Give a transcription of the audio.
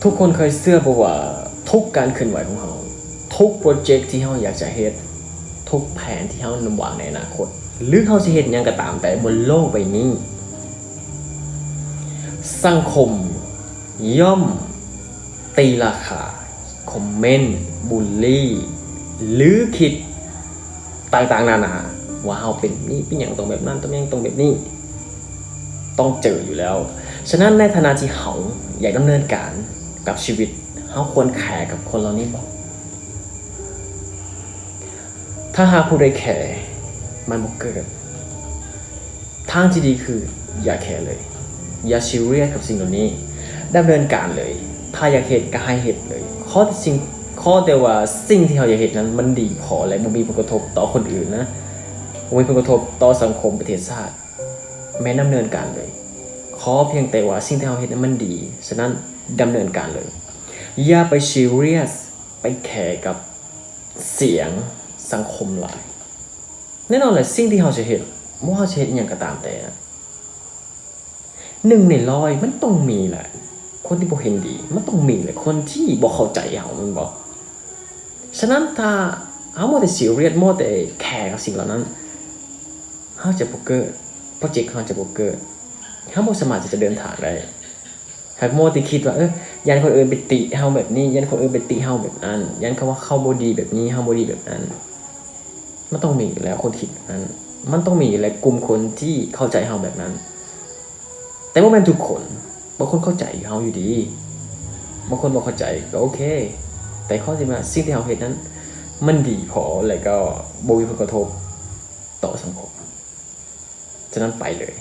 ທຸກຄົນເຄີຍເຊື່ອບໍ່ວ່າ ທຸກການເຄື່ອນໄຫວຂອງເຮົາ, ທຸກໂປຣເຈັກທີ່ເຮົາຢາກຈະເຮັດ, ທຸກແຜນທີ່ເຮົາວາງໃນອະນາຄົດ ຫຼືເຮົາຊິເຮັດຫຍັງກໍຕາມແຕ່ບົນໂລກໃບນີ້, ສັງຄົມ ຍ່ອມຕີລາຄາ, ຄອມເມັນ, ບູລລີ ຫຼື ຄິດຕ່າງໆນານາ ວ່າເຮົາເປັນນີ້ ເປັນຫຍັງຕ້ອງແບບນັ້ນ ຕ້ອງຫຍັງຕ້ອງແບບນີ້ ຕ້ອງເຈີຢູ່ແລ້ວ. ສະນັ້ນໃນຖານະທີ່ເຮົາຢາກດຳເນີນການກັບຊີວິດ, ເຮົາຄວນແຄກັບຄົນເຫຼົ່ານີ້ບໍ່? ຖ້າຫາກຜູ້ໃດແຄ ມັນບໍ່ເກີດ. ທາງທີ່ດີຄືຢ່າແຄເລີຍ, ຢ່າຊີຣຽສກັບສິ່ງເຫຼົ່ານີ້, ດຳເນີນການເລີຍ. ຖ້າຢາກເຮັດກໍໃຫ້ເຮັດເລີຍ. ຂໍແຕ່ສິ່ງ, ຂໍແຕ່ວ່າສິ່ງທີ່ເຮົາຢາກເຮັດນັ້ນມັນດີພໍ ແລະ ບໍ່ມີຜົນກະທົບຕໍ່ຄົນອື່ນນະ, ບໍ່ມີຜົນກະທົບຕໍ່ສັງຄົມ, ປະເທດຊາດ, ແມ່ນດຳເນີນການເລີຍ. ຂໍພຽງແຕ່ວ່າສິ່ງທີ່ເຮົາເຮັດນັ້ນມັນດີ, ສະນັ້ນດຳເນີນການເລີຍ. ຢ່າໄປຊີຣຽສ, ໄປແຄກັບສຽງສັງຄົມຫຼາຍ. ແນ່ນອນແຫຼະ, ສິ່ງທີ່ເຮົາຈະເຮັດ, ບໍ່ວ່າເຮົາຈະເຮັດອີ່ຫຍັງກໍຕາມແຕ່ນະ, ໜຶ່ງໃນຮ້ອຍມັນຕ້ອງມີແຫຼະ ຄົນທີ່ບໍ່ເຫັນດີ, ມັນຕ້ອງມີແຫຼະຄົນທີ່ບໍ່ເຂົ້າໃຈເຮົາ, ແມ່ນບໍ່? ສະນັ້ນຖ້າເຮົາມົວແຕ່ຊີຣຽສ, ມົວແຕ່ແຄກັບສິ່ງເຫຼົ່ານັ້ນ, ເຮົາຈະບໍ່ເກີດ, ໂປຣເຈັກເຮົາຈະບໍ່ເກີດ, ເຮົາບໍ່ສາມາດທີ່ຈະເດີນທາງໄດ້. ຫາກມັວແຕ່ຄິດວ່າ ເອີ ຢ້ານຄົນອື່ນໄປຕິເຮົາແບບນີ້, ຢ້ານຄົນອື່ນໄປຕິເຮົາແບບນັ້ນ, ຢ້ານເຂົາວ່າເຮົາບໍ່ດີແບບນີ້, ເຮົາບໍ່ດີແບບນັ້ນ, ມັນຕ້ອງມີຢູ່ແລ້ວຄົນຄິດແບບນັ້ນ, ມັນຕ້ອງມີຢູ່ແລ້ວກຸ່ມຄົນທີ່ເຂົ້າໃຈເຮົາແບບນັ້ນ. ແຕ່ບໍ່ແມ່ນທຸກຄົນ, ບາງຄົນເຂົ້າໃຈເຮົາຢູ່ດີ, ບາງຄົນບໍ່ເຂົ້າໃຈກໍໂອເຄ, ແຕ່ຂໍໃຫ້ວ່າສິ່ງທີ່ເຮົາເຮັດນັ້ນມັນດີພໍ ແລະ ກໍບໍ່ມີຜົນກະທົບຕໍ່ສັງຄົມ. ສະນັ້ນໄປເລີຍ,